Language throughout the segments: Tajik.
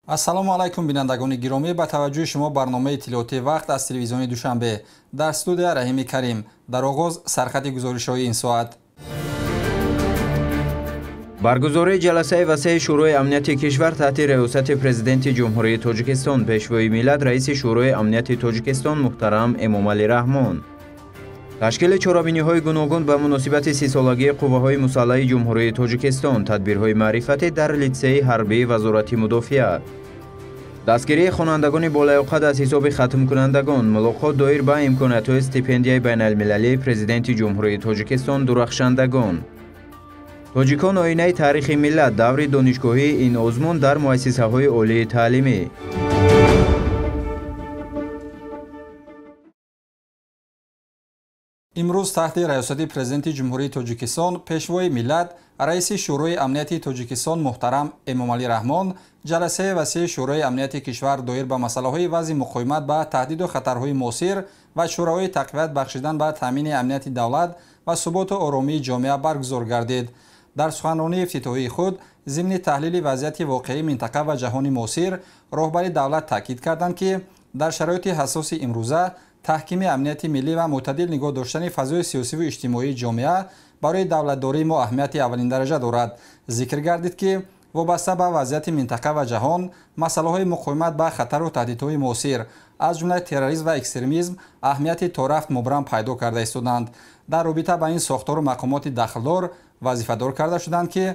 Ассалому алайкум, бинандагони гиромӣ. Ба таваҷҷӯҳи шумо барномаи иттилоотии вақт аз телевизиони Душанбе. Дар студия Раҳими Карим. Дар оғоз сархати гузоришҳои ин соат. Баргузории ҷаласаи васеи Шӯрои амнияти кишвар таҳти раёсати Президенти Ҷумҳурии Тоҷикистон, Пешвои миллат, Раиси Шӯрои амнияти Тоҷикистон муҳтарам Эмомалӣ Раҳмон. Ташкили чорабиниҳои гуногун ба муносибати 30-солагии қувваҳои мусаллаҳи Ҷумҳурии Тоҷикистон, тадбирҳои маърифатӣ дар литсеи ҳарбии Вазорати мудофиа. Дастгирии хонандагони болаёқат аз ҳисоби хатмкунандагон, мулоқот доир ба имкониятҳои стипендияи байналмилалии Президенти Ҷумҳурии Тоҷикистон дурахшандагон. Тоҷикон оинаи таърихи миллат, даври донишгоҳии ин озмун дар муассисаҳои олии таълимӣ. Имрӯз таҳти раёсати Президенти Ҷумҳурии Тоҷикистон, Пешвои миллат, Раиси Шӯрои амнияти Тоҷикистон муҳтарам Эмомалӣ Раҳмон ҷаласаи васеи Шӯрои амнияти кишвар доир ба масъалаҳои вазъи муқовимат ба таҳдиду хатарҳои муосир ва чораҳои тақвият бахшидан ба таъмини амнияти давлат ва суботу оромии ҷомеа баргузор гардид. Дар суханронии ифтитоҳии худ зимни таҳлили вазъияти воқеии минтақа ва ҷаҳони муосир роҳбари давлат таъкид карданд, ки дар шароити ҳассоси имрӯза таҳкими амнияти миллӣ ва мӯътадил нигоҳ доштани фазои сиёсиву иҷтимоии ҷомеа барои давлатдории мо аҳамияти аввалиндараҷа дорад. Зикр гардид, ки вобаста ба вазъияти минтақа ва ҷаҳон масъалаҳои муқовимат ба хатару таҳдидҳои муосир, аз ҷумла терроризм ва экстремизм, аҳамияти торафт мубрам пайдо карда истоданд. Дар робита ба ин сохтору мақомоти дахлдор вазифадор карда шуданд, ки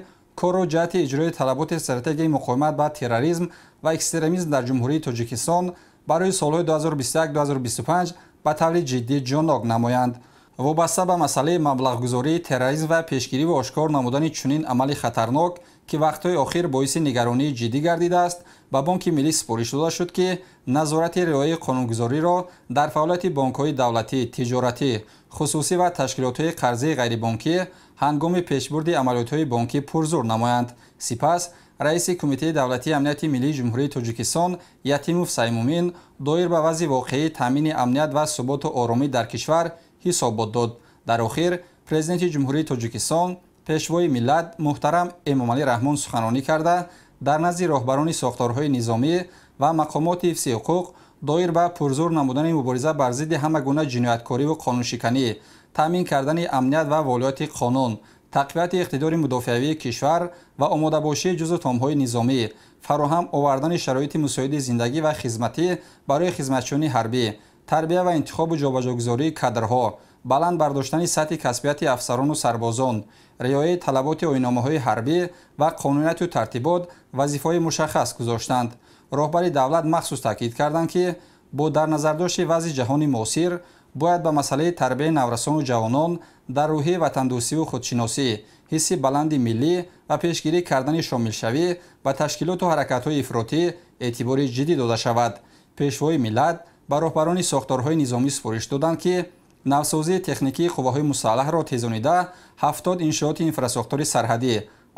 корро ҷиҳати иҷрои талаботи стратегияи муқовимат ба терроризм ва экстремизм дар Ҷумҳурии Тоҷикистон барои солҳои 2021-2025 ба таври ҷиддӣ ҷоннок намоянд. Вобаста ба масъалаи маблағгузории терроризм ва пешгирӣ ва ошкор намудани чунин амали хатарнок, ки вақтҳои охир боиси нигаронии ҷиддӣ гардидааст, ба Бонки Миллӣ супориш дода шуд, ки назорати риояи қонунгузориро дар фаъолияти бонкҳои давлатӣ, тиҷоратӣ, хусусӣ ва ташкилотҳои қарзии ғайрибонкӣ ҳангоми пешбурди амалиётҳои бонкӣ пурзур намоянд. Сипас Раиси Кумитаи давлатии амнияти миллии Ҷумҳурии Тоҷикистон Ятимов Саймумин доир ба вазъи воқеии таъмини амният ва суботу оромӣ дар кишвар ҳисобот дод. Дар охир Президенти Ҷумҳурии Тоҷикистон, Пешвои миллат муҳтарам Эмомалӣ Раҳмон суханронӣ карда, дар назди роҳбарони сохторҳои низомӣ ва мақомоти ҳифзи ҳуқуқ доир ба пурзур намудани мубориза бар зидди ҳама гуна ҷинояткориву қонуншиканӣ, таъмин кардани амният ва волиёти қонун, тақвияти иқтидори мудофиавии кишвар ва омодабошии ҷузъу томҳои низомӣ, фароҳам овардани шароити мусоиди зиндагӣ ва хизматӣ барои хизматчиёни ҳарбӣ, тарбия ва интихобу ҷобаҷогузории кадрҳо, баланд бардоштани сатҳи касбияти афсарону сарбозон, риояи талаботи оинномаҳои ҳарбӣ ва қонунияту тартибот вазифаҳои мушаххас гузоштанд. Роҳбари давлат махсус таъкид карданд, ки бо дар назардошти вазъи ҷаҳони муосир бояд ба масъалаи тарбияи наврасону ҷавонон дар рӯҳияи ватандӯстиву худшиносӣ, ҳисси баланди миллӣ ва пешгирӣ кардани шомилшавӣ ба ташкилоту ҳаракатҳои ифротӣ эътибори ҷиддӣ дода шавад. Пешвои миллат ба роҳбарони сохторҳои низомӣ супориш доданд, ки навсозии техникии қувваҳои мусаллаҳро тезонида 70 иншооти инфрасохтори сарҳадӣ,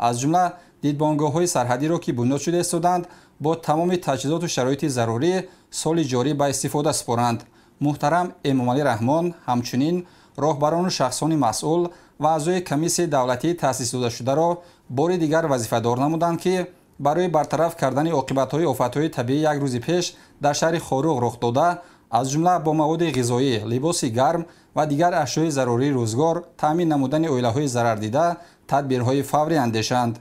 аз ҷумла дидбонгоҳҳои сарҳадиро, ки бунёд шуда истоданд, бо тамоми таҷҳизоту шароити зарурӣ соли ҷорӣ ба истифода супоранд. Муҳтарам Эмомалӣ Раҳмон ҳамчунин роҳбарону шахсони масъул ва аъзои комиссияи давлатии таъсис додашударо бори дигар вазифадор намуданд, ки барои бартараф кардани оқибатҳои офатҳои табиӣ як рӯзи пеш дар шаҳри Хоруғ рух дода, аз ҷумла бо маводи ғизоӣ, либоси гарм ва дигар ашёи зарурии рӯзгор таъмин намудани оилаҳои зарардида тадбирҳои фаврӣ андешанд.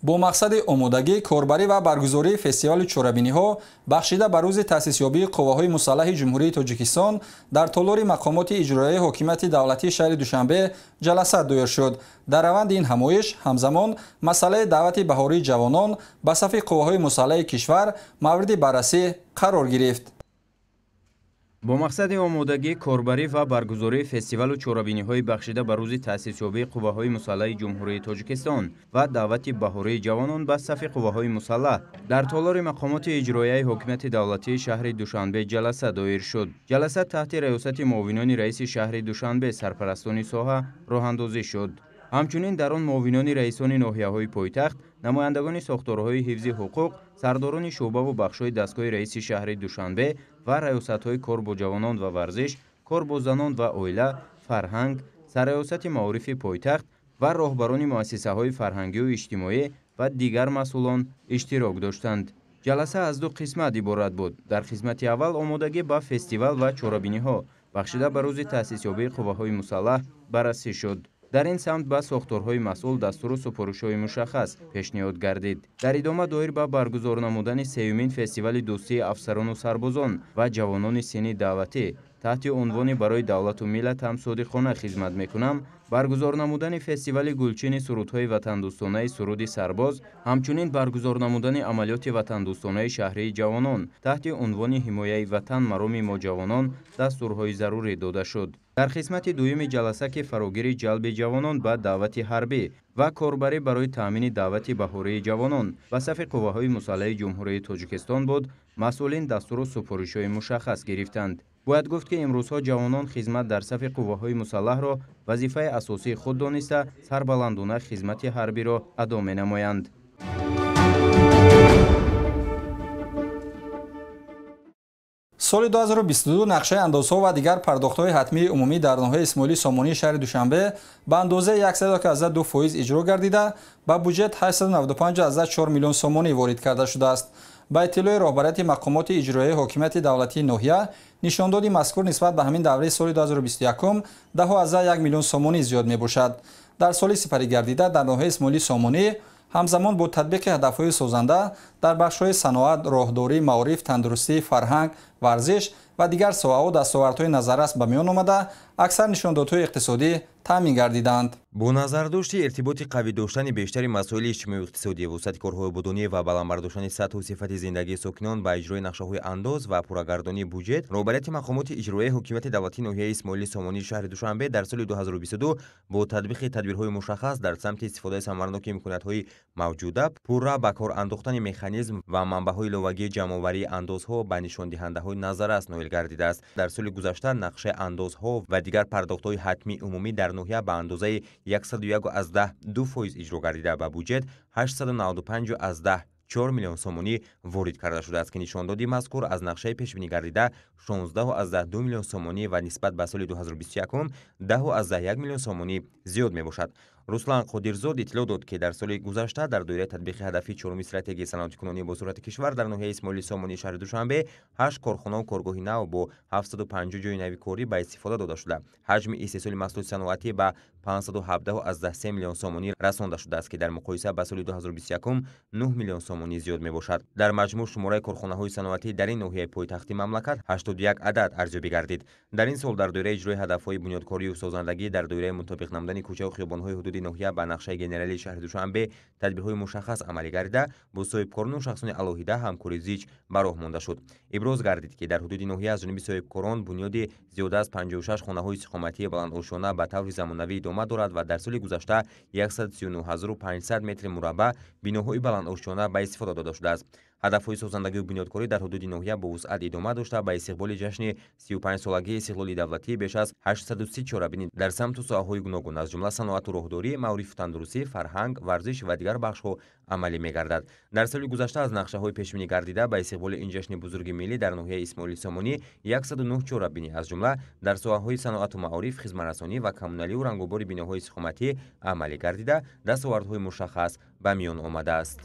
Бо мақсади омодагӣ, корбарӣ ва баргузории фестивали чорабиниҳо бахшида ба рӯзи таъсисёбии қувваҳои мусаллаҳи Ҷумҳурии Тоҷикистон дар толори мақомоти иҷроияи ҳокимияти давлатии шаҳри Душанбе ҷаласа доир шуд. Дар раванди ин ҳамоиш ҳамзамон масъалаи даъвати баҳории ҷавонон ба сафи қувваҳои мусаллаҳи кишвар мавриди баррасӣ қарор гирифт. Бо мақсади омодагӣ, корбарӣ ва баргузории фестивалу чорабиниҳои бахшида ба рӯзи таъсисёбии қувваҳои мусаллаҳи Ҷумҳурии Тоҷикистон ва даъвати баҳории ҷавонон ба сафи қувваҳои мусаллаҳ дар толори мақомоти иҷроияи ҳокимияти давлатии шаҳри Душанбе ҷаласа доир шуд. Ҷаласа таҳти раёсати муовинони раиси шаҳри Душанбе, сарпарастони соҳа роҳандозӣ шуд. Ҳамчунин дар он муовинони раисони ноҳияҳои пойтахт, намояндагони сохторҳои ҳифзи ҳуқуқ, сардорони шӯъбаву бахшҳои дастгоҳи раиси шаҳри Душанбе ва раёсатҳои кор бо ҷавонон ва варзиш, кор бо занон ва оила, фарҳанг, сарраёсати маорифи пойтахт ва роҳбарони муассисаҳои фарҳангию иҷтимоӣ ва дигар масъулон иштирок доштанд. Ҷаласа аз ду қисмат иборат буд. Дар қисмати аввал омодагӣ ба фестивал ва чорабиниҳо бахшида ба рӯзи таъсисёбии қувваҳои мусаллаҳ баррасӣ шуд. Дар ин самт ба сохторҳои масъул дастуру супоришҳои мушаххас пешниҳод гардид. Дар идома доир ба баргузор намудани сеюмин фестивали дӯстии афсарону сарбозон ва ҷавонони синни даъватӣ таҳти унвони «Барои давлату миллат ҳам содиқона хизмат мекунам», баргузор намудани фестивали гулчини сурудҳои ватандӯстонаи «Суруди сарбоз», ҳамчунин баргузор намудани амалиёти ватандӯстонаи шаҳрии ҷавонон таҳти унвони «Ҳимояи ватан мароми мо ҷавонон» дастурҳои зарурӣ дода шуд. Дар қисмати дуюми ҷаласа, ки фарогири ҷалби ҷавонон ба даъвати ҳарбӣ ва корбарӣ барои таъмини даъвати баҳории ҷавонон ба сафи қувваҳои мусаллаҳи Ҷумҳурии Тоҷикистон буд, масъулин дастуру супоришҳои мушаххас гирифтанд. Бояд гуфт, ки имрӯзҳо ҷавонон хизмат дар сафи қувваҳои мусаллаҳро вазифаи асосии худ дониста, сарбаландона хизмати ҳарбиро адо менамоянд. Соли 2022 нақшаи андозҳо ва дигар пардохтҳои ҳатмии умумӣ дар ноҳияи Исмоили Сомонии шаҳри Душанбе ба андозаи 1,2% иҷро гардида, ба буҷет 895,4 миллион сомонӣ ворид карда шудааст. Ба иттилои роҳбарияти мақомоти иҷроияи ҳокимияти давлатии ноҳия, нишондоди мазкур нисбат ба ҳамин давраи соли 2021 10,1 миллион сомонӣ зиёд мебошад. Дар соли сипарӣ гардида дар ноҳияи Исмоили Сомонӣ ҳамзамон бо татбиқи ҳадафҳои созанда дар бахшҳои саноат, роҳдорӣ, маориф, тандурустӣ, фарҳанг, варзиш ва дигар соҳаҳо дастовардҳои назаррас ба миён омада, аксар нишондодҳои иқтисодӣ таъмин гардиданд. Бо назардошти иртиботи қавӣ доштани бештари масоили иҷтимоию иқтисодӣ, вусъати корҳои ободонӣ ва баланд бардоштани сатҳу сифати зиндагии сокинон ба иҷрои нақшаҳои андоз ва пуррагардонии буҷет, роҳбарияти мақомоти иҷроияи ҳокимияти давлатии ноҳияи Исмоили Сомонии шаҳри Душанбе дар соли 2022 бо татбиқи тадбирҳои мушаххас дар самти истифодаи самарноки имкониятҳои мавҷуда, пурра ба кор андохтани механизм ва манбаъҳои иловагии ҷамъоварии андозҳо ба нишондиҳандаҳои назаррас ноил гардидааст. Дар соли гузашта нақшаи андозҳо ва дигар пардохтҳои ҳатмии умумӣ дар ноҳия ба андозаи 101,2% иҷро гардида, ба буҷет 895,4 миллион сомонӣ ворид карда шудааст, ки нишондоди мазкур аз нақшаи пешбинӣ гардида 16,2 миллион сомонӣ ва нисбат ба соли 2021 10,1 миллион сомонӣ зиёд мебошад. Руслан Қодирзод иттилоъ дод, ки дар соли гузашта дар доираи татбиқи ҳадафи чоруми стратегияи саноатикунонии босуръати кишвар дар ноҳияи Исмоили Сомонии шаҳри Душанбе 8 корхонаву коргоҳи нав бо 750 ҷойи нави корӣ ба истифода дода шуда, ҳаҷми истеҳсоли маҳсулоти саноатӣ ба 517,3 миллион сомонӣ расонда шудааст, ки дар муқоиса ба соли 2021 9 миллион сомонӣ зиёд мебошад. Дар маҷмӯъ шумораи корхонаҳои саноатӣ дар ин ноҳияи пойтахти мамлакат 81 адад арзёбӣ гардид. Дар ин сол дар доираи иҷрои ҳадафҳои бунёдкорию созандагӣ дар доираи мутобиқ намудани кӯчаву хиёбонҳои ҳудуди ноҳия ба нақшаи генералии шаҳри Душанбе тадбирҳои мушаххас амалӣ гардида, бо соҳибкорону шахсони алоҳида ҳамкорӣ зич ба роҳ монда шуд. Иброз гардид, ки дар ҳудуди ноҳия аз ҷониби соҳибкорон бунёди зиёда аз 56 хонаҳои истиқоматии баландошёна ба таври замонавӣ идома дорад ва дар соли гузашта 139 500 метри мураббаъ биноҳои баландошёна ба истифода дода шудааст. Ҳадафҳои созандагию бунёдкорӣ дар ҳудуди ноҳия бо вусъат идома дошта, ба истиқболи ҷашни 35-солагии истиқлоли давлатӣ беш аз 830 чорабинӣ дар самту соҳаҳои гуногун, аз ҷумла саноату роҳдорӣ, маорифу тандурустӣ, фарҳанг, варзиш ва дигар бахшҳо амалӣ мегардад. Дар соли гузашта аз нақшаҳои пешбинӣ гардида ба истиқболи ин ҷашни бузурги миллӣ дар ноҳияи Исмоили Сомонӣ 109 чорабинӣ, аз ҷумла дар соҳаҳои саноату маориф, хизматрасонӣ ва коммуналию рангубори биноҳои истиқоматӣ амалӣ гардида, дастовардҳои мушаххас ба миён омадааст.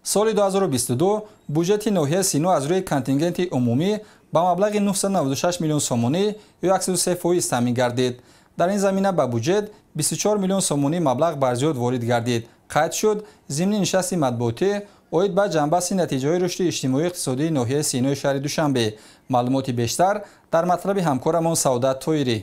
Соли 2022 буҷети ноҳияи Сино аз рӯи контингенти умумӣ ба маблағи 996 миллион сомонӣ ё 103% таъмин гардид. Дар ин замина ба буҷет 24 миллион сомонӣ маблағ барзиёд ворид гардид. Қайд шуд зимни нишасти матбуотӣ оид ба ҷанбаҳси натиҷаҳои рушди иҷтимоию иқтисодии ноҳияи Синои шаҳри Душанбе. Маълумоти бештар дар матлаби ҳамкорамон Саодат Тоирӣ.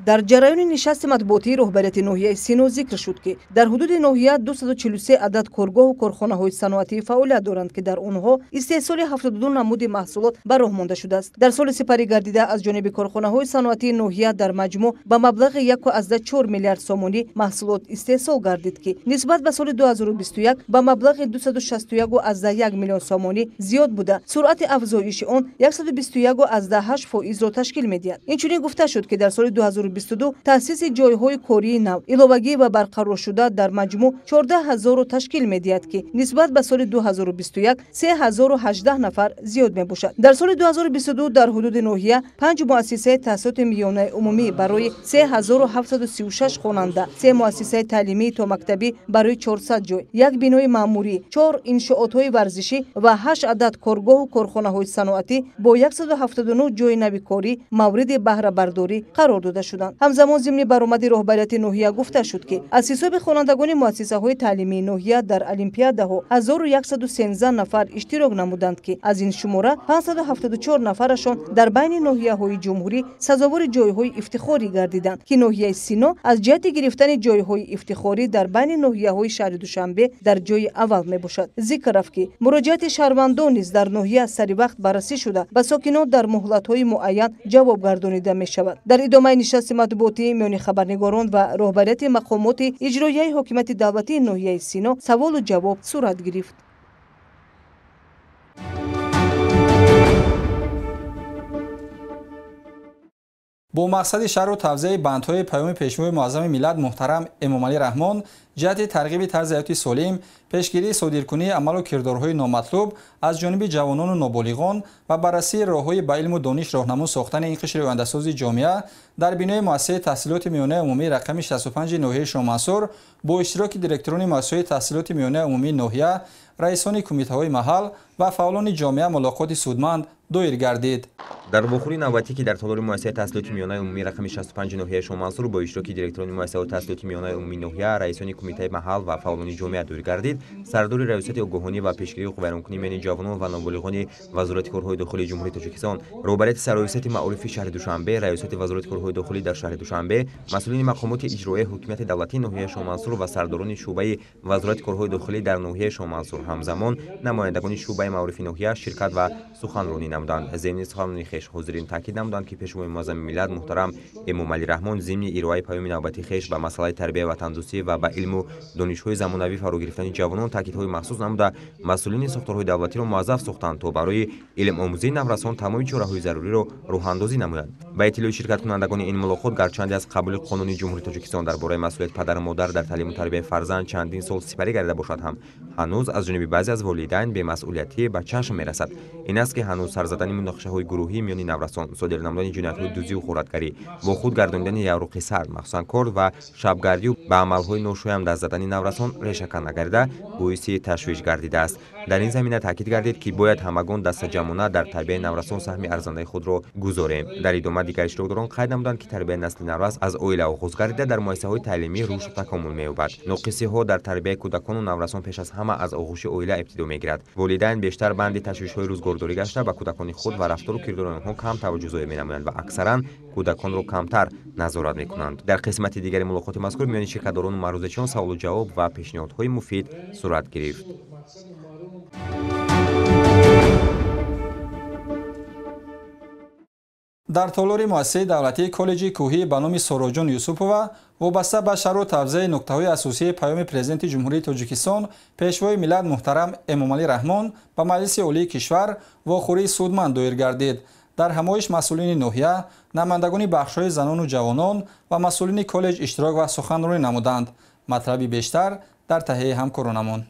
Дар ҷараёни нишасти матбуотии роҳбарияти ноҳияи Сино зикр шуд, ки дар ҳудуди ноҳия 243 адад коргоҳу корхонаҳои саноатӣ фаъолият доранд, ки дар онҳо истеҳсоли 72 намуди маҳсулот ба роҳ монда шудааст. Дар соли сипарӣ гардида аз ҷониби корхонаҳои саноатии ноҳия дар маҷмӯъ ба маблағи 1,4 миллиард сомонӣ маҳсулот истеҳсол гардид, ки нисбат ба соли 2021 ба маблағи 261,1 миллион сомонӣ зиёд буда, суръати афзоиши он 121,8 фоизро ташкил медиҳад. Инчунин гуфта шуд, ки дар соли 2022 таъсиси ҷойҳои кории нав, иловагӣ ва барқароршуда дар маҷмӯъ 14 ҳазорро ташкил медиҳад, ки нисбат ба соли 2021 3018 нафар зиёд мебошад. Дар соли 2022 дар ҳудуди ноҳия 5 муассисаи таҳсилоти миёнаи умумӣ барои 3736 хонанда, 3 муассисаи таълимии томактабӣ барои 400 ҷой, як бинои маъмурӣ, 4 иншоотҳои варзишӣ ва 8 адад коргоҳу корхонаҳои саноатӣ бо 179 ҷойи нави корӣ мавриди баҳрабардорӣ қарор дода шуданд. Ҳамзамон зимни баромади роҳбарияти ноҳия гуфта шуд, ки аз ҳисоби хонандагони муассисаҳои таълимии ноҳия дар олимпиадаҳо 1113 нафар иштирок намуданд, ки аз ин шумора 574 нафарашон дар байни ноҳияҳои ҷумҳурӣ сазовори ҷойҳои ифтихорӣ гардиданд, ки ноҳияи Сино аз ҷиҳати гирифтани ҷойҳои ифтихорӣ дар байни ноҳияҳои шаҳри Душанбе дар ҷойи аввал мебошад. Зикр рафт, ки муроҷиати шаҳрвандон низ дар ноҳия сари вақт баррасӣ шуда, ба сокинон дар муҳлатҳои муайян ҷавоб гардонида мешавад. Дар идомаи нишасти матбуотӣ миёни хабарнигорон ва роҳбарияти мақомоти иҷроияи ҳокимияти давлатии ноҳияи Сино саволу ҷавоб сурат гирифт. Бо мақсади шарҳу тавзеҳи бандҳои паёми Пешвои муаззами миллат муҳтарам Эмомалӣ Раҳмон ҷиҳати тарғиби тарзи ҳаёти солим, пешгирии содиркунии амалу кирдорҳои номатлуб аз ҷониби ҷавонону ноболиғон ва баррасии роҳҳои ба илму дониш роҳнамо сохтани ин қишри ояндасози ҷомеа дар бинои муассисаи таҳсилоти миёнаи умумии рақами 65 ноҳияи Шоҳмансур бо иштироки директорони муассисаҳои таҳсилоти миёнаи умумии ноҳия, раисони кумитаҳои маҳал ва фаъолони ҷомеа мулоқоти судманд доир гардид. Дар вохӯрии навбатӣ, ки дар толори муассисаи таҳсилоти миёнаи умумии рақами 65 ноҳияи Шоҳмансур бо иштироки директорони муассисаҳои таҳсилоти миёнаи умумии ноҳия, раисони кумитаи маҳал ва фаъолони ҷомеа доир гардид, сардори раёсати огоҳонӣ ва пешгирии ҳуқуқвайронкунӣ миёни ҷавонон ва ноболиғони Вазорати корҳои дохилии Ҷумҳурии Тоҷикистон, роҳбарияти сарраёсати маорифи шаҳри Душанбе, раёсати Вазорати корҳои дохилӣ дар шаҳри Душанбе, масъулини мақомоти иҷроияи ҳокимияти давлатии ноҳияи Шоҳмансур ва сардорони шӯъбаи Вазорати корҳои дохилӣ дар ноҳияи Шоҳмансур, ҳамзамон намояндагони шӯъбаи маорифи ноҳия ширкат ва суханронӣ намуданд. Зимни суханронии хеш ҳозирин таъкид намуданд, ки Пешвои муаззами миллат муҳтарам Эмомалӣ Раҳмон зимни ироаи паёми навбатии хеш ба масъалаи тарбияи ватандӯстӣ ва ба илму донишҳои замонавӣ фаро гирифтани ҷавонон таъкидҳои махсус намуда, масъулини сохторҳои давлатиро муаззаф сохтанд, то барои илмомӯзии наврасон тамоми чораҳои заруриро роҳандозӣ намоянд. Ба иттилои ширкаткунандагони ин мулоқот, гарчанде аз қабули қонуни Ҷумҳурии Тоҷикистон дар бораи масъулияти падару модар дар таълиму тарбияи фарзанд чандин сол сипарӣ гардида бошад ҳам, ҳанӯз аз ҷониби баъзе аз волидайн бемасъулиятӣ ба чашм мерасад. Ин аст, ки ҳанӯз сарзадани муноқишаҳои гурӯҳӣ миёни наврасон, содир намудани ҷиноятҳои дуздию ғоратгарӣ, бо худ гардонидани явруқи сар, махсусан корд ва шабгардию ба амалҳои ношоям даст задани наврасон решакан нагардида, боиси ташвиш гардидааст. Дар ин замина таъкид гардид, ки бояд ҳамагон дастаҷамъона дар тарбияи наврасон саҳми арзандаи худро гузорем. Дар идома дигар иштирокдорон қайд намуданд, ки тарбияи насли наврас аз оила оғоз гардида, дар муассисаҳои таълимӣ рушду такомул меёбад. Ноқисиҳо дар тарбияи кӯдакону наврасон пеш аз ҳама аз оғӯши оила ибтидо мегирад. Волидайн бештар банди ташвишҳои рӯзгордорӣ гашта, ба кӯдакони худ ва рафтору кирдори онҳо кам таваҷҷӯҳ зоҳир менамоянд ва аксаран кӯдаконро камтар назорат мекунанд. Дар қисмати дигари мулоқоти мазкур миёни ширкатдорону маърӯзачиён саволу ҷавоб ва пешниҳодҳои муфид сурат гирифт. Дар толори муассисаи давлатии коллеҷи кӯҳӣ ба номи Сороҷон Юсупова вобаста ба шарҳу тавзеҳи нуктаҳои асосии паёми Президенти Ҷумҳурии Тоҷикистон Пешвои миллат муҳтарам Эмомалӣ Раҳмон ба Маҷлиси Олии кишвар вохӯрии судманд доир гардид. Дар ҳамоиш масъулини ноҳия, намояндагони бахшҳои занону ҷавонон ва масъулини коллеҷ иштирок ва суханронӣ намуданд. Матлаби бештар дар таҳияи ҳамкоронамон.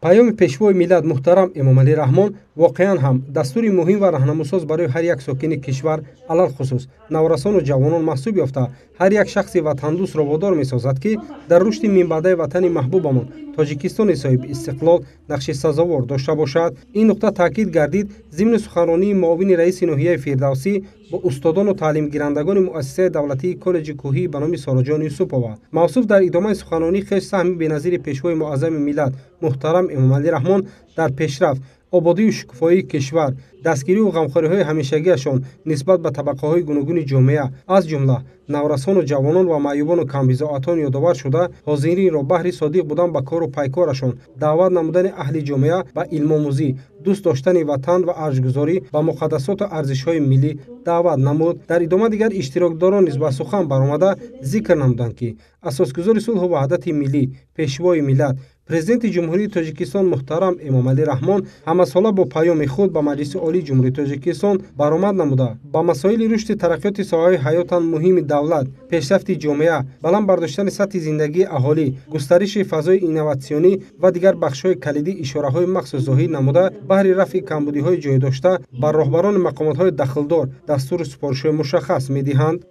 Паёми Пешвои миллат муҳтарам Эмомалӣ Раҳмон воқеан ҳам дастури муҳим ва раҳнамосоз барои ҳар як сокини кишвар, алалхусус наврасону ҷавонон маҳсуб ёфта, ҳар як шахси ватандӯстро водор месозад, ки дар рушди минбаъдаи ватани маҳбубамон Тоҷикистони соҳиби истиқлол нақши сазовор дошта бошад. Ин нуқта таъкид гардид зимни суханронии муовини раиси ноҳияи Фирдавсӣ бо устодону таълимгирандагони муассисаи давлатии коллеҷи кӯҳӣ ба номи Сороҷон Юсупова. Мавсуф дар идомаи суханронии хеш саҳми беназири Пешвои муаззами миллат муҳтарам Эмомалӣ Раҳмон дар пешрафт, ободию шукуфоии кишвар, дастгирию ғамхориҳои ҳамешагиашон нисбат ба табақаҳои гуногуни ҷомеа, аз ҷумла наврасону ҷавонон ва маъюбону камбизоатон ёдовар шуда, ҳозиринро баҳри содиқ будан ба кору пайкорашон, даъват намудани аҳли ҷомеа ба илмомӯзӣ, дӯст доштани ватан ва арҷгузорӣ ба муқаддасоту арзишҳои миллӣ даъват намуд. Дар идома дигар иштирокдорон низ ба сухан баромада зикр намуданд, ки асосгузори сулҳу ваҳдати миллӣ, Пешвои миллат, Президенти Ҷумҳурии Тоҷикистон муҳтарам Эмомалӣ Раҳмон ҳамасола бо паёми худ ба Маҷлиси Олии Ҷумҳурии Тоҷикистон баромад намуда, ба масоили рушди тараққиёти соҳаҳои ҳаётан муҳими давлат, пешрафти ҷомеа, баланд бардоштани сатҳи зиндагии аҳолӣ, густариши фазои инноватсионӣ ва дигар бахшҳои калидӣ ишораҳои махсус зоҳир намуда, баҳри рафъи камбудиҳои ҷойдошта ба роҳбарони мақомотҳои дахлдор дастуру супоришҳои мушаххас медиҳанд.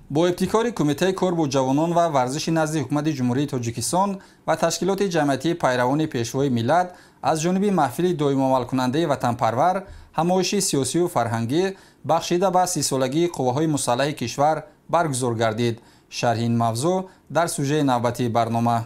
Бо ибтикори Кумитаи кор бо ҷавонон ва варзиши назди Ҳукумати Ҷумҳурии Тоҷикистон ва ташкилоти ҷамъиятии пайравони Пешвои миллат аз ҷониби маҳфили доимоамалкунандаи ватанпарвар ҳамоиши сиёсию фарҳангӣ бахшида ба 30-солагии қувваҳои мусаллаҳи кишвар баргузор гардид. Шарҳи ин мавзӯъ дар сюжеи навбатии барнома.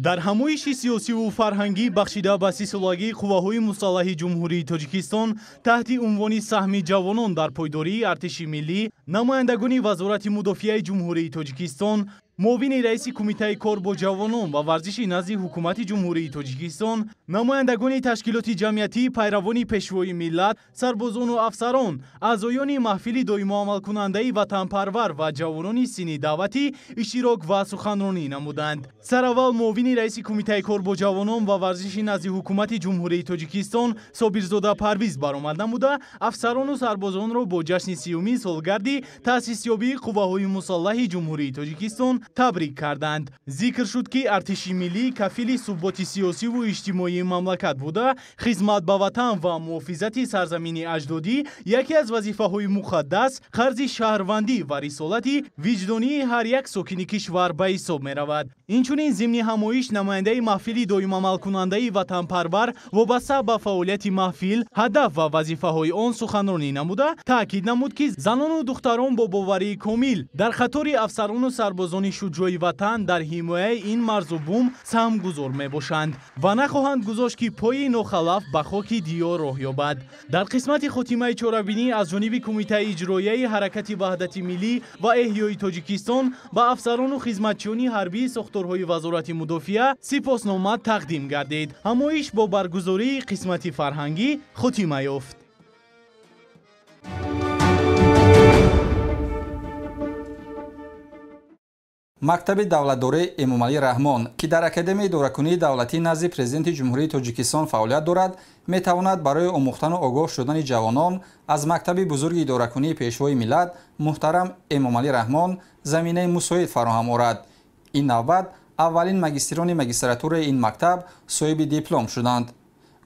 Дар ҳамоиши сиёсиву фарҳангӣ бахшида ба 30-солагии қувваҳои мусаллаҳи Ҷумҳурии Тоҷикистон таҳти унвони саҳми ҷавонон дар пойдории артиши миллӣ намояндагони Вазорати мудофиаи Ҷумҳурии Тоҷикистон, муовини раиси Кумитаи кор бо ҷавонон ва варзиши назди Ҳукумати Ҷумҳурии Тоҷикистон, намояндагони ташкилоти ҷамъиятии пайравони Пешвои миллат, сарбозону афсарон, аъзоёни маҳфили доимоамалкунандаи ватанпарвар ва ҷавонони синни даъватӣ иштирок ва суханронӣ намуданд. Сараввал муовини раиси Кумитаи кор бо ҷавонон ва варзиши назди Ҳукумати Ҷумҳурии Тоҷикистон Собирзода Парвиз баромад намуда, афсарону сарбозонро бо ҷашни 30-умин солгарди таъсисёбии қувваҳои мусаллаҳи Ҷумҳурии Тоҷикистон табрик карданд. Зикр шуд, ки артиши миллӣ кафили суботи сиёсиву иҷтимоии мамлакат буда, хизмат ба ватан ва муҳофизати сарзамини аҷдодӣ яке аз вазифаҳои муқаддас, қарзи шаҳрвандӣ ва рисолати виҷдонии ҳар як сокини кишвар ба ҳисоб меравад. Инчунин зимни ҳамоиш намояндаи маҳфили доимамалкунандаи ватанпарвар вобаста ба фаъолияти маҳфил, ҳадаф ва вазифаҳои он суханронӣ намуда, таъкид намуд, ки занону духтарон бо боварии комил дар қатори афсарону сарбозони шуҷои ватан дар ҳимояи ин марзу бум саҳмгузор мебошанд ва нахоҳанд гузошт, ки пои нохалаф ба хоки диёр роҳ ёбад. Дар қисмати хотимаи чорабинӣ аз ҷониби Кумитаи иҷроияи Ҳаракати Ваҳдати Миллӣ ва Эҳёи Тоҷикистон ба афсарону хизматчиёни ҳарбии сохторҳои Вазорати мудофиа сипоснома тақдим гардид. Ҳамоиш бо баргузории қисмати фарҳангӣ хотима ёфт. Мактаби давлатдории Эмомалӣ Раҳмон, ки дар Академияи идоракунии давлатӣ назди Президенти Ҷумҳурии Тоҷикистон фаъолият дорад, метавонад барои омӯхтану огоҳ шудани ҷавонон аз мактаби бузурги идоракунии Пешвои миллат муҳтарам Эмомалӣ Раҳмон заминаи мусоид фароҳам орад. Ин навбат аввалин магистрони магистратураи ин мактаб соҳиби диплом шуданд.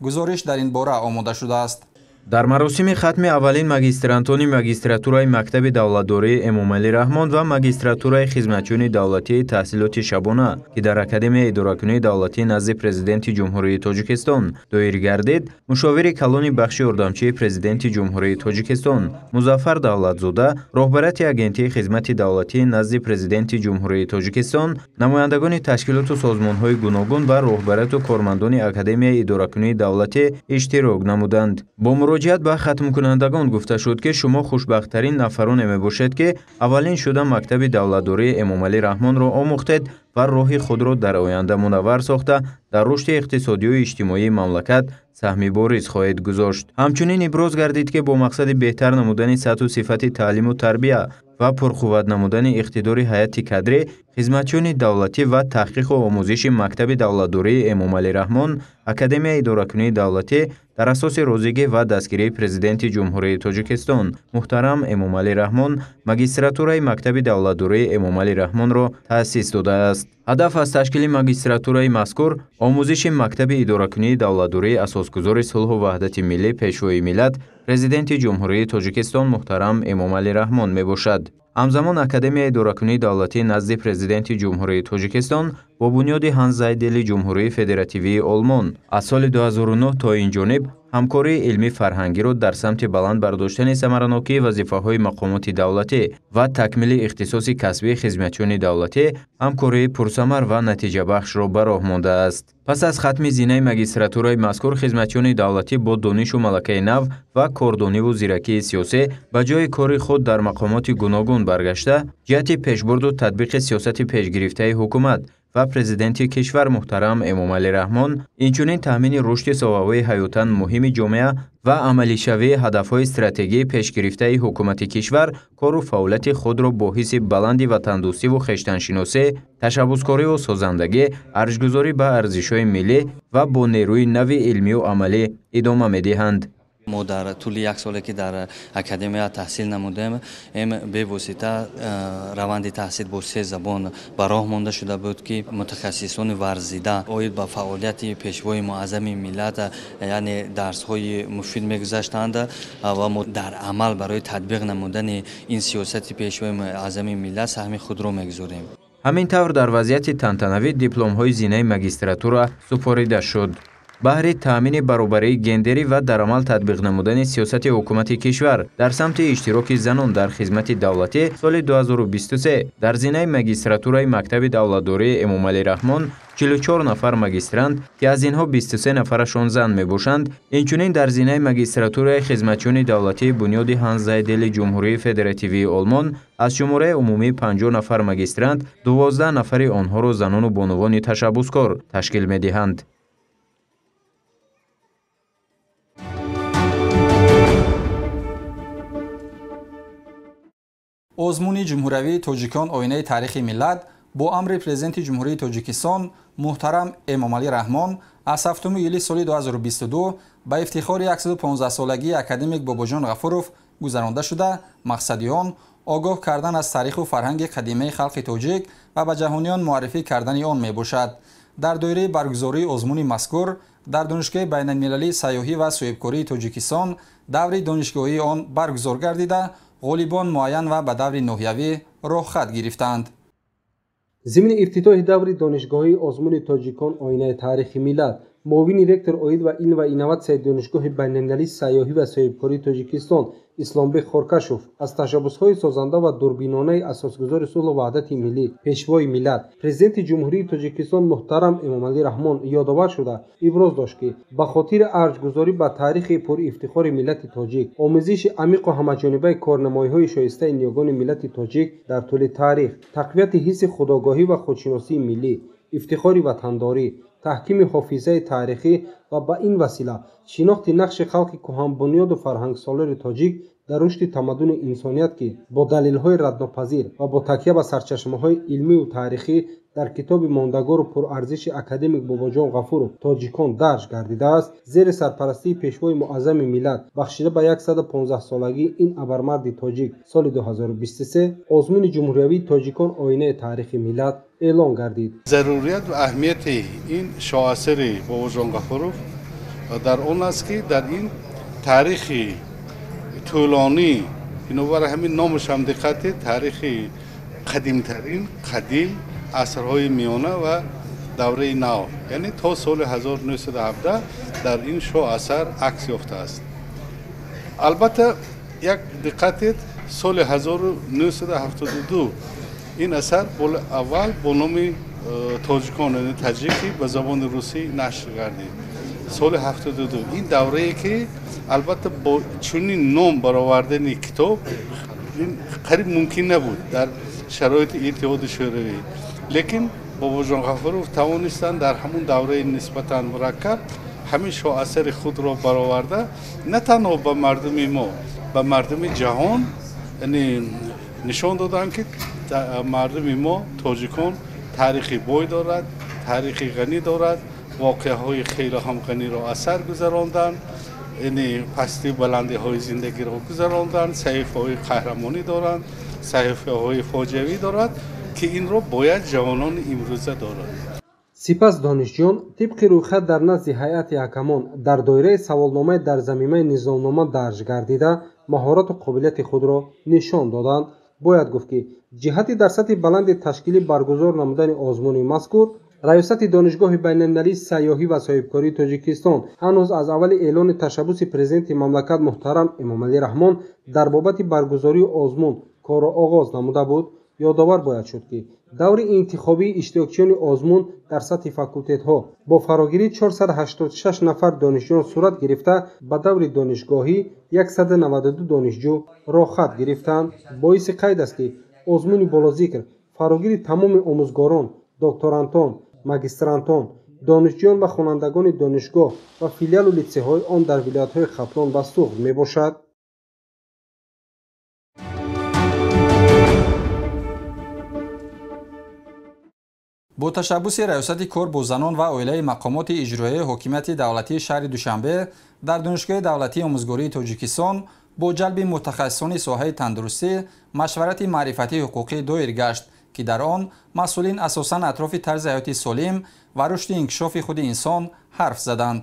Гузориш дар ин бора омода шудааст. Дар маросими хатми аввалин магистрантони магистратураи мактаби давлатдории Эмомалӣ Раҳмон ва магистратураи хизматчиёни давлатии таҳсилоти шабона, ки дар Академияи идоракунии давлатӣ назди Президенти Ҷумҳурии Тоҷикистон доир гардид, мушовири калони бахши ёрдамчии Президенти Ҷумҳурии Тоҷикистон Музаффар Давлатзода, роҳбарияти Агентии хизмати давлатӣ назди Президенти Ҷумҳурии Тоҷикистон, намояндагони ташкилоту созмонҳои гуногун ва роҳбарияту кормандони Академияи идоракунии давлатӣ иштирок намуданд. Бо муроҷиат ба хатмкунандагон гуфта шуд, ки шумо хушбахттарин нафароне мебошед, ки аввалин шуда мактаби давлатдории Эмомалӣ Раҳмонро омӯхтед ва роҳи худро дар оянда мунаввар сохта дар рушди иқтисодию иҷтимоии мамлакат саҳми бориз хоҳед гузошт. Ҳамчунин иброз гардид, ки бо мақсади беҳтар намудани сатҳу сифати таълиму тарбия ва пурқувват намудани иқтидори ҳайати кадрӣ, хизматчиёни давлатӣ ва таҳқиқу омӯзиши мактаби давлатдории Эмомалӣ Раҳмон, Академияи идоракунии давлатӣ дар асоси розигӣ ва дастгирии Президенти Ҷумҳурии Тоҷикистон муҳтарам Эмомалӣ Раҳмон магистратураи мактаби давлатдории Эмомалӣ Раҳмонро таъсис додааст. Ҳадаф аз ташкили магистратураи мазкур омӯзиши мактаби идоракунии давлатдории асосгузори сулҳу ваҳдати миллӣ, Пешвои миллат, Президенти Ҷумҳурии Тоҷикистон муҳтарам Эмомалӣ Раҳмон мебошад. Ҳамзамон Академияи идоракунии давлатӣ назди Президенти Ҷумҳурии Тоҷикистон бо бунёди Ҳанс-Зайдели Ҷумҳурии Федеративии Олмон аз соли 2009 то ин ҷониб ҳамкории илмӣ фарҳангиро дар самти баланд бардоштани самаранокии вазифаҳои мақомоти давлатӣ ва такмили ихтисоси касбии хизматчиёни давлатӣ ҳамкории пурсамар ва натиҷабахшро ба роҳ мондааст. Пас аз хатми зинаи магистратураи мазкур хизматчиёни давлатӣ бо донишу малакаи нав ва кордониву зиракии сиёсӣ ба ҷои кори худ дар мақомоти гуногун баргашта, ҷиҳати пешбурду татбиқи сиёсати пешгирифтаи ҳукумат ва Президенти кишвар муҳтарам Эмомалӣ Раҳмон, инчунин таъмини рушди соҳаҳои ҳаётан муҳими ҷомеа ва амалишавии ҳадафҳои стратегии пешгирифтаи ҳукумати кишвар кору фаъолияти худро бо ҳисси баланди ватандӯстиву хештаншиносӣ, ташаббускориву созандагӣ, арҷгузорӣ ба арзишҳои миллӣ ва бо нерӯи нави илмию амалӣ идома медиҳанд. Мо дар тӯли як соле ки дар академия таҳсил намудем, бевосита раванди таҳсил бо се забон ба роҳ монда шуда буд, ки мутахассисони варзида оид ба фаъолияти пешвои муаззами миллат, яъне дарсҳои муфид мегузаштанд ва мо дар амал барои татбиқ намудани ин сиёсати пешвои муаззами миллат саҳми худро мегузорем. Ҳамин тавр дар вазъияти тантанавӣ дипломҳои зинаи магистратура супорида шуд. Баҳри таъмини баробарии гендерӣ ва дар амал татбиқ намудани сиёсати ҳукумати кишвар дар самти иштироки занон дар хизмати давлатӣ соли 2023 дар зинаи магистратураи мактаби давлатдории Эмомалӣ Раҳмон 44 нафар магистрант, ки аз инҳо 23 нафарашон зан мебошанд, инчунин дар зинаи магистратураи хизматчиёни давлатии бунёди Ҳанс-Зайдели Ҷумҳурии Федеративии Олмон аз шумораи умумии 50 нафар магистрант 12 нафари онҳоро занону бонувони ташаббускор ташкил медиҳанд. Озмуни ҷумҳуриявии тоҷикон оинаи таърихи миллат бо амри Президенти Ҷумҳурии Тоҷикистон муҳтарам Эмомалӣ Раҳмон аз 7 июли соли 2022 ба ифтихори 115-солагии академик Бобоҷон Ғафуров гузаронда шуда, мақсади он огоҳ кардан аз таъриху фарҳанги қадимаи халқи тоҷик ва ба ҷаҳониён муаррифӣ кардани он мебошад. Дар доираи баргузории озмуни мазкур дар Донишгоҳи байналмилалии сайёҳӣ ва соҳибкории Тоҷикистон даври донишгоҳии он баргузор гардида, ғолибон муайян ва ба даври ноҳиявӣ роҳхат гирифтанд. Зимни ифтитоҳи даври донишгоҳии озмуни тоҷикон оинаи таърихи миллат муовини ректор оид ба илм ва инноватсияи Донишгоҳи байналмилалии сайёҳӣ ва соҳибкории Тоҷикистон Исломбек Хоркашов аз ташаббусҳои созанда ва дурбинонаи асосгузори сулҳу ваҳдати миллӣ, пешвои миллат, Президенти Ҷумҳурии Тоҷикистон муҳтарам Эмомалӣ Раҳмон ёдовар шуда, иброз дошт, ки ба хотири арҷгузорӣ ба таърихи пурифтихори миллати тоҷик, омӯзиши амиқу ҳамаҷонибаи корнамоиҳои шоистаи ниёгони миллати тоҷик дар тӯли таърих, тақвияти ҳисси худогоҳӣ ва худшиносии миллӣ, ифтихори ватандорӣ, таҳкими ҳофизаи таърихӣ ва ба ин васила шинохти нақши халқи кӯҳанбунёду фарҳангсолори тоҷик дар рушди тамаддуни инсоният, ки бо далелҳои раднопазир ва бо такя ба сарчашмаҳои илмию таърихӣ дар китоби мондагору пурарзиши академик Бобоҷон Ғафуров тоҷикон дарҷ гардидааст, зери сарпарастии пешвои муаззами миллат бахшида ба 115-солагии ин абармарди тоҷик соли 2023 озмуни ҷумҳуриявии тоҷикон оинаи таърихи миллат эълон гардид. Зарурият ва аҳамияти ин шоҳасари Бобоҷон Ғафуров дар он аст, ки дар ин таърихи тӯлонӣ, бинобар ҳамин номаш ҳам диққати таърихи қадимтарин, қадим, асрҳои миёна ва давраи нав, яъне то соли 1917 дар ин шоҳасар акс ёфтааст. Албатта, як диққатед, соли 1972 ин асар аввал бо номи тоҷикон, яъне таҷикӣ ба забони русӣ нашр гардид. Соли 72 ин даврае ки албатта бо чунин ном баровардани китоб ин қариб мумкин набуд дар шароити Иттиҳоди Шӯравӣ. Лекин Бобоҷон Ғафуров тавонистанд дар ҳамун давраи нисбатан мураккаб ҳамин шоҳасари худро бароварда на танҳо ба мардуми мо, ба мардуми ҷаҳон нишон доданд, ки мардуми мо тоҷикон таърихи бой дорад, таърихи ғанӣ дорад, воқеаҳои хеле ҳам ғаниро аз сар гузаронданд, яъне пастию баландиҳои зиндагиро гузаронданд, саҳифаҳои қаҳрамонӣ доранд, саҳифаҳои фоҷиавӣ дорад, ки инро бояд ҷавонони имрӯза доранд. Сипас донишҷӯён тибқи рӯйхат дар назди ҳайати ҳакамон дар доираи саволномаи дар замимаи низомнома дарҷ гардида маҳорату қобилияти худро нишон доданд. Бояд гуфт, ки ҷиҳати дар сатҳи баланди ташкилӣ баргузор намудани озмуни мазкур Раёсати Донишгоҳи байналмилалии сайёҳӣ ва соҳибкории Тоҷикистон ҳанӯз аз аввали эълони ташаббуси президенти мамлакат муҳтарам Эмомалӣ Раҳмон дар бобати баргузории озмун корро оғоз намуда буд. Ёдовар бояд шуд, ки даври интихобии иштирокчиёни озмун дар сатҳи факултетҳо бо фарогирии 486 нафар донишҷӯён сурат гирифта, ба даври донишгоҳӣ 192 донишҷӯ роҳхат гирифтанд. Боиси қайд аст, ки озмуни болозикр фарогири тамоми омӯзгорон, докторантон, магистрантон, донишҷӯён ва хонандагони донишгоҳ ва филиалу литсейҳои он дар вилоятҳои Хатлон ва Суғд мебошад. Бо ташаббуси Раёсати кор бо занон ва оилаи мақомоти иҷроияи ҳокимияти давлатии шаҳри Душанбе дар Донишгоҳи давлатии омӯзгории Тоҷикистон бо ҷалби мутахассисони соҳаи тандурустӣ машварати маърифатии ҳуқуқӣ доир гашт, ки дар он масъулин асосан атрофи тарзи ҳаёти солим ва рушди инкишофи худи инсон ҳарф заданд.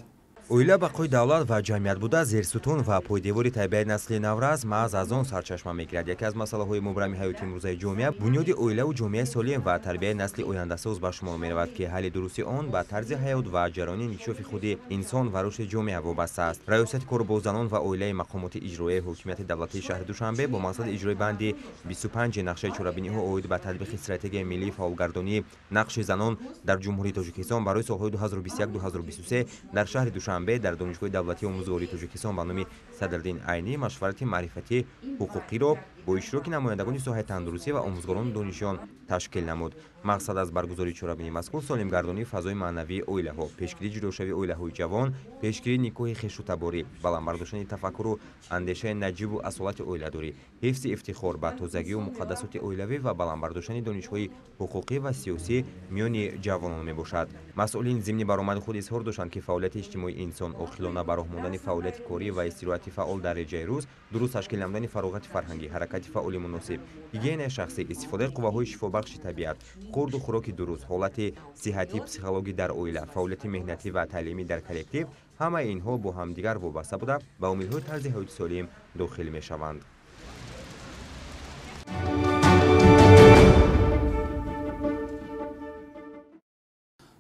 Оила бақои давлат ва ҷамъият буда, зерсутун ва пойдевори тарбияи насли наврас маҳз аз он сарчашма мегирад. Яке аз масъалаҳои мубрами ҳаёти имрӯзаи ҷомеа бунёди оилаву ҷомеаи солим ва тарбияи насли ояндасоз ба шумор меравад, ки ҳалли дурусти он ба тарзи ҳаёт ва ҷараёни инкишофи худи инсон ва рушди ҷомеа вобаста аст. Раёсати кор бо занон ва оилаи мақомоти иҷроияи ҳокимияти давлатии шаҳри Душанбе бо мақсади иҷрои банди 25 нақшаи чорабиниҳо оид ба татбиқи стратегияи миллии фаъолгардонии нақши занон дар Ҷумҳурии Тоҷикистон барои солҳои 2021-2023 дар шаҳри Душанбе дар Донишгоҳи давлатии омӯзгории Тоҷикистон ба номи Садриддин Айнӣ машварати маърифатии ҳуқуқиро бо иштироки намояндагони соҳаи тандурустӣ ва омӯзгорону донишҷӯён ташкил намуд. Мақсад аз баргузории чорабинии мазкур солимгардонии фазои маънавии оилаҳо, пешгирии ҷудошавии оилаҳои ҷавон, пешгирии никоҳи хешутаборӣ, баланд бардоштани тафаккуру андешаи наҷибу асолати оиладорӣ, ҳифзи ифтихор ба тозагию муқаддасоти оилавӣ ва баланд бардоштани донишҳои ҳуқуқӣ ва сиёсӣ миёни ҷавонон мебошад. Масъулин зимни баромади худ изҳор доштанд, ки фаъолияти иҷтимоии инсон, оқилона ба роҳ мондани фаъолияти корӣ ва истироҳати фаъол дар реҷаи рӯз, дуруст ташкил намудани фароғати фарҳангӣ, ҳаракати фаъоли муносиб, гигиенаи шахсӣ, истифодаи қувваҳои шифобахши табиат, хурду хӯроки дуруст, ҳолати сиҳатии психологӣ дар оила, фаъолияти меҳнатӣ ва таълимӣ дар коллектив, ҳамаи инҳо бо ҳамдигар вобаста буда ба омилҳои тарзи ҳаёти солим дохил мешаванд.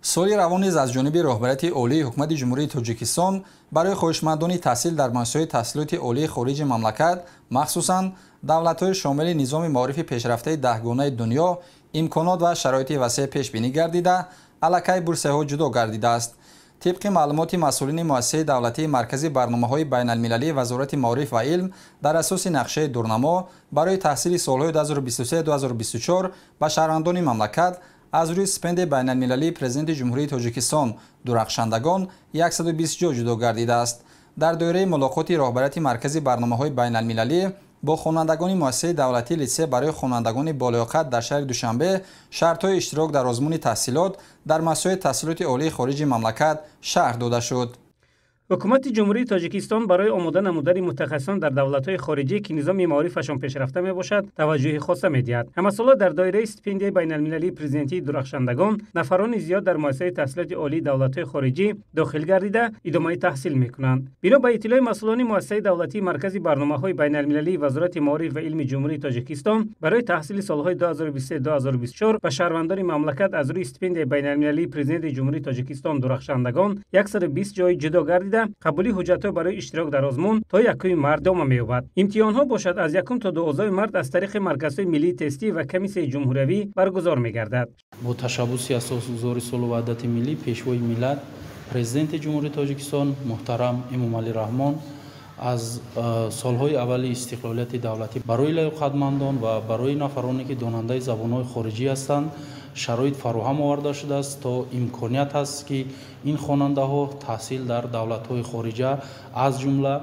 Соли равон низ аз ҷониби роҳбарияти олии ҳукумати Ҷумҳурии Тоҷикистон барои хоҳишмандони таҳсил дар муассисаҳои таҳсилоти олии хориҷи мамлакат, махсусан давлатҳои шомили низоми маорифи пешрафтаи даҳгонаи дунё, имконот ва шароити васеъ пешбинӣ гардида, аллакай бурсияҳо ҷудо гардидааст. Тибқи маълумоти масъулини муассисаи давлатии Маркази барномаҳои байналмилалии Вазорати маориф ва илм, дар асоси нақшаи дурнамо барои таҳсили солҳои 2023-2024 ба шаҳрвандони мамлакат аз рӯи стипендияи байналмилалии Президенти Ҷумҳурии Тоҷикистон дурахшандагон 120 ҷо ҷудо гардидааст. Дар доираи мулоқоти роҳбарияти Маркази барномаҳои байналмилалӣ бо хонандагони муассисаи давлатии литсей барои хонандагони болаёқат дар шаҳри Душанбе шартҳои иштирок дар озмуни таҳсилот дар муассисаҳои таҳсилоти олии хориҷи мамлакат шарҳ дода шуд. Ҳукумати Ҷумҳурии Тоҷикистон барои омода намудани мутахассисон дар давлатҳои хориҷӣ, ки низоми маорифашон пешрафта мебошад, таваҷҷӯҳи хоса медиҳад. Ҳамасола дар доираи стипендияи байналмилалии президентии дурахшандагон нафарони зиёд дар муассисаҳои таҳсилоти олии давлатҳои хориҷӣ дохил гардида идомаи таҳсил мекунанд. Бино ба иттилои масъулони муассисаи давлатии Маркази барномаҳои байналмилалии Вазорати маориф ва илми Ҷумҳурии Тоҷикистон барои таҳсили солҳои 2023-2024 ба шаҳрвандони мамлакат аз рӯи стипендияи байналмилалии Президенти Ҷумҳурии Тоҷикистон дурахшандагон 120 ҷой ҷудо гардида, қабули ҳуҷҷатҳо барои иштирок дар озмун то 1 март идома меёбад. Имтиҳонҳо бошад аз 1 то 12 март аз тариқи марказҳои миллии тестӣ ва комиссияи ҷумҳуриявӣ баргузор мегардад. Бо ташаббуси асосгузори сулҳу ваҳдати миллӣ, Пешвои миллат, Президенти Ҷумҳурии Тоҷикистон муҳтарам Эмомалӣ Раҳмон аз солҳои аввали истиқлолияти давлатӣ барои лаёқатмандон ва барои нафароне, ки донандаи забонҳои хориҷӣ ҳастанд, шароит фароҳам оварда шудааст, то имконият ҳаст, ки ин хонандаҳо таҳсил дар давлатҳои хориҷа, аз ҷумла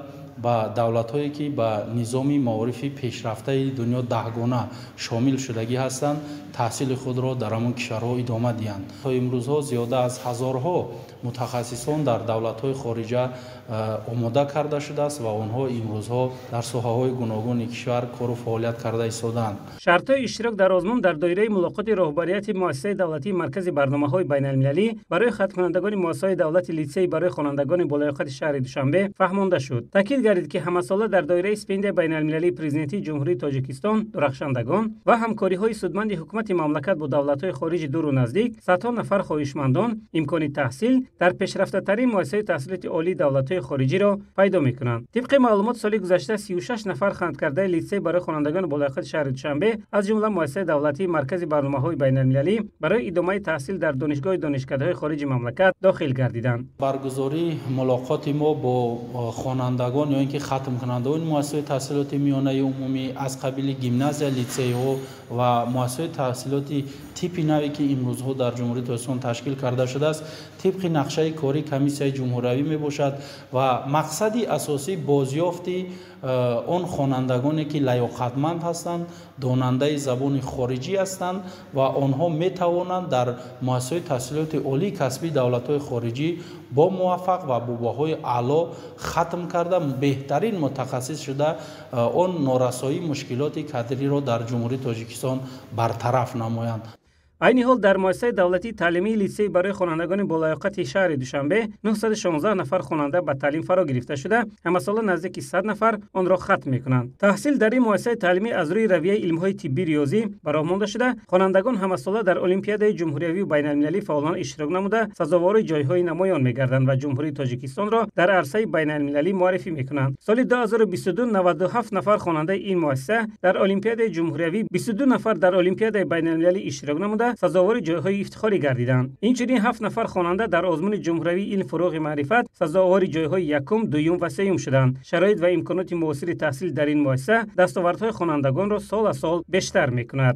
ба давлатҳое, ки ба низоми маорифи пешрафтаи дунё даҳгона шомил шудагӣ ҳастанд, таҳсили худро дар ҳамон кишварҳо идома диҳанд. То имрӯзҳо зиёда аз ҳазорҳо мутахассисон дар давлатҳои хориҷа омода карда шудааст ва онҳо имрӯзҳо дар соҳаҳои гуногуни кишвар кору фаъолият карда истодаанд. Шартҳои иштирок дар озмун дар доираи мулоқоти роҳбарияти муассисаи давлатии Маркази барномаҳои байналмилалӣ барои хатмкунандагони муассисаҳои давлати литсей барои хонандагони болаёқати шаҳри Душанбе фаҳмонда шуд. Таъкид гардид, ки ҳамасола дар доираи стипендияи байналмилалии Президентии Ҷумҳурии Тоҷикистон дурахшандагон ва ҳамкориҳои судманди ҳукумати мамлакат бо давлатҳои хориҷи дуру наздик садҳо нафар хоҳишмандон имкони таҳсил дар пешрафтатарин муассисаҳои таҳсилоти олии давлатҳои хориҷиро пайдо мекунанд. Тибқи маълумот, соли гузашта 36 нафар хатмкардаи литсей барои хонандагони болаёқати шаҳри Душанбе, аз ҷумла муассисаи давлатии Маркази барномаҳои байналмилалӣ барои идомаи таҳсил дар донишгоҳи донишкадаҳои хориҷи мамлакат дохил гардиданд. Баргузории мулоқоти мо бо хонандагон ё ин ки хатмкунандагони муассисаҳои таҳсилоти миёнаи умумӣ аз қабили гимназия, литсейҳо ва муассисаҳои таҳсилоти типи наве ки имрӯзҳо дар Ҷумҳурии Тоҷикистон ташкил карда шудааст, тибқи нақшаи кори комиссияи ҷумҳуриявӣ мебошад ва мақсади асосӣ бозёфти он хонандагоне ки лаёқатманд ҳастанд, донандаи забони хориҷӣ ҳастанд ва онҳо метавонанд дар муассисаҳои таҳсилоти олии касбии давлатҳои хориҷӣ бо муваффақ ва бо баҳои аъло хатм карда беҳтарин мутахассис шуда он норасоии мушкилоти кадриро дар Ҷумҳурии Тоҷикистон бартараф намоянд. Айни ҳол дар муассисаи давлатии таълимии литсей барои хонандагони болаёқати шаҳри Душанбе 916 нафар хонанда ба таълим фаро гирифта шуда, ҳамасола наздики 100 нафар онро хатм мекунанд. Таҳсил дар ин муассисаи таълимӣ аз рӯи равияи илмҳои тиббӣ риёзӣ ба роҳ монда шуда, хонандагон ҳамасола дар олимпиадаи ҷумҳуриявию байналмилалӣ фаъолона иштирок намуда, сазовори ҷойҳои намоён мегарданд ва Ҷумҳурии Тоҷикистонро дар арсаи байналмилалӣ муаррифӣ мекунанд. Соли 2022 97 нафар хонандаи ин муассиса дар олимпиадаи ҷумҳуриявӣ, 22 нафар дар олимпиадаи байналмилалӣ иштирок намуда сазовори ҷойҳои ифтихорӣ гардиданд. Инчунин 7 нафар хонанда дар озмуни ҷумҳуриявии илм фурӯғи маърифат сазовори ҷойҳои якум, дуюм ва сеюм шуданд. Шароит ва имконоти муосири таҳсил дар ин муассиса дастовардҳои хонандагонро сол аз сол бештар мекунад.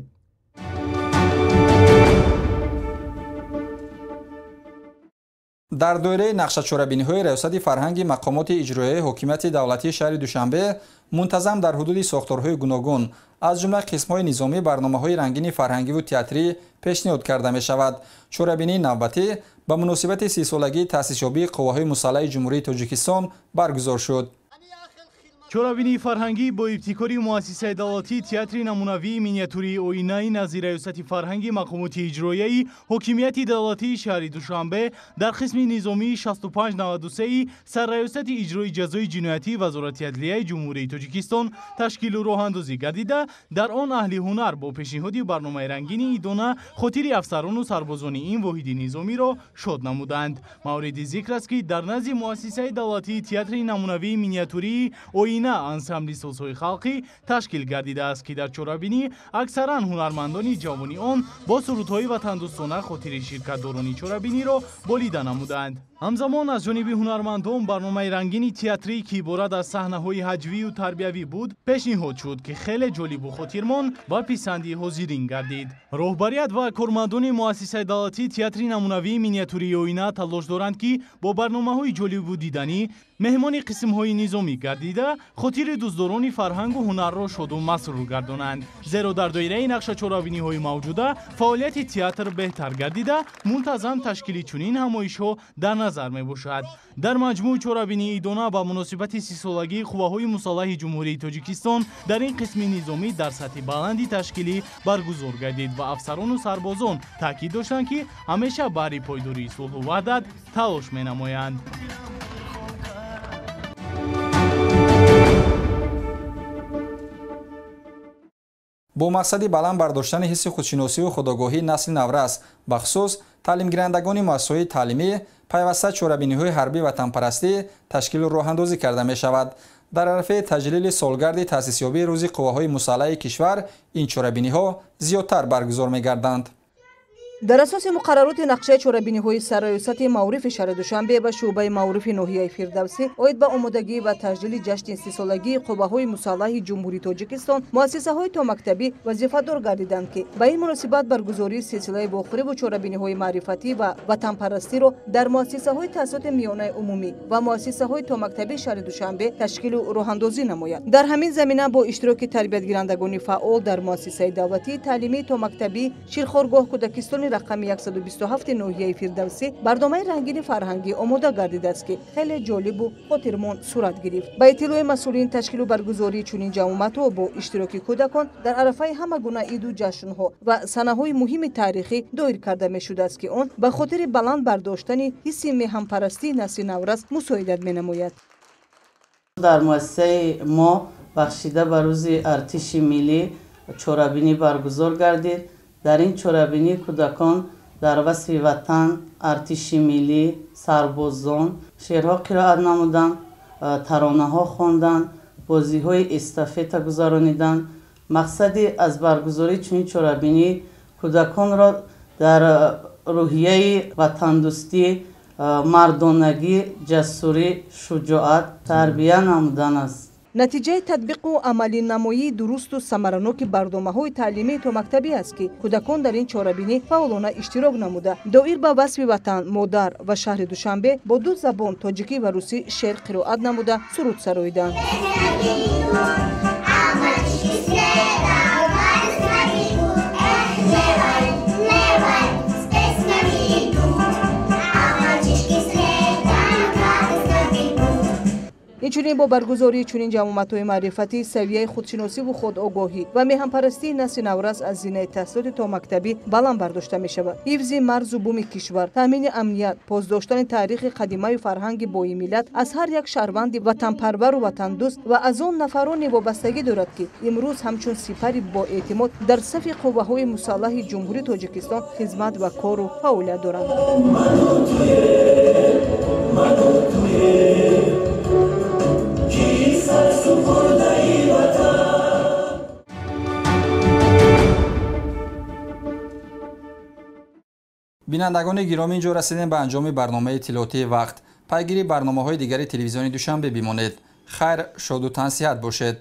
Дар доираи нақшачорабиниҳои Раёсати фарҳанги мақомоти иҷроияи ҳокимияти давлатии шаҳри Душанбе мунтазам дар ҳудуди сохторҳои гуногун, аз ҷумла қисмҳои низомӣ, барномаҳои рангини фарҳангиву театрӣ пешниҳод карда мешавад. Чорабинии навбатӣ ба муносибати 30-солагии таъсисёбии қувваҳои мусаллаҳи Ҷумҳурии Тоҷикистон баргузор шуд. Чорабинии фарҳангӣ бо ибтикори муассисаи давлатии театри намунавии миниатюрии оинаи назди Раёсати фарҳанги мақомоти иҷроияи ҳокимияти давлатии шаҳри Душанбе дар қисми низомии 6593 сарраёсати иҷрои ҷазои ҷиноятии Вазорати адлияи Ҷумҳурии Тоҷикистон ташкилу роҳандозӣ гардида, дар он аҳли ҳунар бо пешниҳоди барномаи рангини идона хотири афсарону сарбозони ин воҳиди низомиро шод намуданд. Мавриди зикр аст, ки дар назди муассисаи давлатии театри намунавии миниатюрии оина ансамбли созҳои халқӣ ташкил гардидааст, ки дар чорабинӣ аксаран ҳунармандони ҷавони он бо сурудҳои ватандӯстона хотири ширкатдорони чорабиниро болида намуданд. Ҳамзамон аз ҷониби ҳунармандон барномаи рангини театрӣ, ки иборат аз саҳнаҳои ҳаҷвию тарбиявӣ буд, пешниҳод шуд, ки хеле ҷолибу хотирмон ва писанди ҳозирин гардид. Роҳбарият ва кормандони муассисаи давлатии театри намунавии миниатюрии оина талош доранд, ки бо барномаҳои ҷолибу диданӣ меҳмони қисмҳои низомӣ гардида, хотири дӯстдорони фарҳангу ҳунарро шоду масрур гардонанд. Зеро дар доираи нақшачорабиниҳои мавҷуда фаъолияти театр беҳтар гардида, мунтазам ташкили чунин ҳамоишҳо дар назар мебошад. Дар маҷмӯъ чорабинии идона ба муносибати 30-солагии қувваҳои мусаллаҳи Ҷумҳурии Тоҷикистон дар ин қисми низомӣ дар сатҳи баланди ташкилӣ баргузор гардид ва афсарону сарбозон таъкид доштанд, ки ҳамеша баҳри пойдории сулҳу ваҳдат талош менамоянд. Бо мақсади баланд бардоштани ҳисси худшиносиву худогоҳии насли наврас, бахусус таълимгирандагони муассисаҳои таълимӣ, пайваста чорабиниҳои ҳарбӣ ватанпарастӣ ташкилу роҳандозӣ карда мешавад. Дар арафаи таҷлили солгарди таъсисёбии Рӯзи қувваҳои мусаллаҳи кишвар ин чорабиниҳо зиёдтар баргузор мегарданд. Дар асоси муқаррароти нақшаи чорабиниҳои сарраёсати маорифи шаҳри Душанбе ва шӯъбаи маорифи ноҳияи Фирдавсӣ оид ба омодагӣ ва таҷлили ҷашни 30-солагии қувваҳои мусаллаҳи Ҷумҳурии Тоҷикистон муассисаҳои томактабӣ вазифадор гардиданд, ки ба ин муносибат баргузории силсилаи вохӯриву чорабиниҳои маърифатӣ ва ватанпарастиро дар муассисаҳои таҳсилоти миёнаи умумӣ ва муассисаҳои томактабии шаҳри Душанбе ташкилу роҳандозӣ намояд. Дар ҳамин замина бо иштироки тарбиятгирандагони фаъол дар муассисаи давлатии таълимии томактабӣ Ширхоргоҳ кӯдакистони рақами 127 ноҳияи Фирдавсӣ барномаи рангини фарҳангӣ омода гардидааст, ки хеле ҷолибу хотирмон сурат гирифт. Ба иттилои масъулин, ташкилу баргузории чунин ҷамъомадҳо бо иштироки кӯдакон дар арафаи ҳама гуна иду ҷашнҳо ва санаҳои муҳими таърихӣ доир карда мешудааст, ки он ба хотири баланд бардоштани ҳисси меҳанпарастии насли наврас мусоидат менамояд. Дар муассисаи мо бахшида ба рӯзи артиши миллӣ чорабинӣ баргузор гардид. Дар ин чорабинӣ кӯдакон дар васфи ватан, артиши миллӣ, сарбозон шеърҳо қироат намуданд, таронаҳо хонданд, бозиҳои эстафета гузарониданд. Мақсади аз баргузории чунин чорабинӣ кӯдаконро дар рӯҳияи ватандӯстӣ, мардонагӣ, ҷасурӣ, шуҷоат тарбия намудан аст. Натиҷаи татбиқу амалинамоии дурусту самараноки барномаҳои таълимии томактабӣ аст, ки кӯдакон дар ин чорабинӣ фаъолона иштирок намуда, доир ба васфи ватан, модар ва шаҳри Душанбе бо ду забон, тоҷикӣ ва русӣ, шеър қироат намуда, суруд сароиданд. Инчунин бо баргузории чунин ҷамъомадҳои маърифатӣ савияи худшиносиву худогоҳӣ ва меҳанпарастии насли наврас аз зинаи таҳсилоти томактабӣ баланд бардошта мешавад. Ҳифзи марзу буми кишвар, таъмини амният, посдоштани таърихи қадимаю фарҳанги бои миллат аз ҳар як шаҳрванди ватанпарвару ватандӯст ва аз он нафароне вобастагӣ дорад, ки имрӯз ҳамчун сипари боэътимод дар сафи қувваҳои мусаллаҳи Ҷумҳурии Тоҷикистон хизмат ва кору фаъолият доранд. Бинандагони гиромӣ, инҷо расидем ба анҷоми барномаи иттилоотии вақт. Пайгири барномаҳои дигари телевизиони Душанбе бимонед. Хайр, шоду тансиҳат бошед.